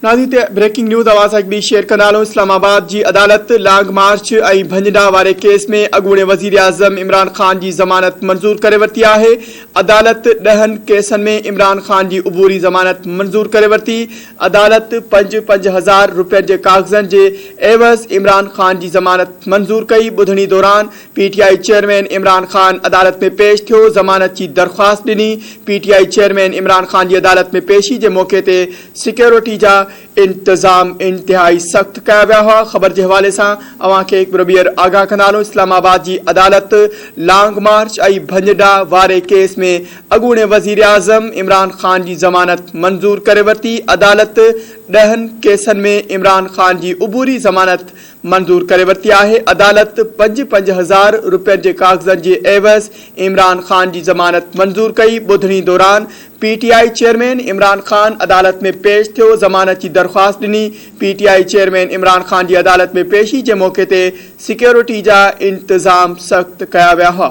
ناظرين تي breaking news اوهان سان هڪ ٻي شيئر ڪندا هلون. اسلام آباد جي عدالت لانگ مارچ ۽ ڀڃڊاهه واري ڪيس ۾ اڳوڻي وزيراعظم عمران خان جي ضمانت منظور ڪري ورتي آهي. عدالت ڏهن ڪيسن ۾ عمران خان جي عبوري ضمانت منظور ڪري ورتي. عدالت پنج پنج هزار رپين جي ڪاغذن جي عيوض عمران خان جي ضمانت منظور ڪئي. ٻڌڻي دوران P T I chairman Imran Khan عدالت ۾ پيش ٿيو، ضمانت جي درخواست ڏني. P T I chairman Imran Khan جي عدالت ۾ پيشي جي موقعي تي سيڪيورٽي جا انتظام انتهائي سخت ڪيا ويا هئا. خبر جي حوالي سان اوهان کي هڪ ڀيرو ٻيهر آگاهه ڪندا هلون اسلام آباد جي عدالت لانگ مارچ ۽ ڀڃ ڊاهه واري ڪيس ۾ اڳوڻي وزيراعظم عمران خان جي ضمانت منظور ڪري ورتي. عدالت ڏهن ڪيسن ۾ عمران خان جي عبوري ضمانت منظور ڪري ورتي آهي. عدالت پنج پنج هزار رپين جي ڪاغذن جي عيوض عمران خان جي ضمانت منظور ڪئي. ٻڌڻي دوران P T I chairman Imran Khan عدالت ۾ پيش ٿيو، ضمانت جي درخواست ڏني. P T I chairman Imran Khan جي عدالت ۾ پيشي جي موقعي تي سيڪيورٽي جا انتظام سخت ڪيا ويا هئا.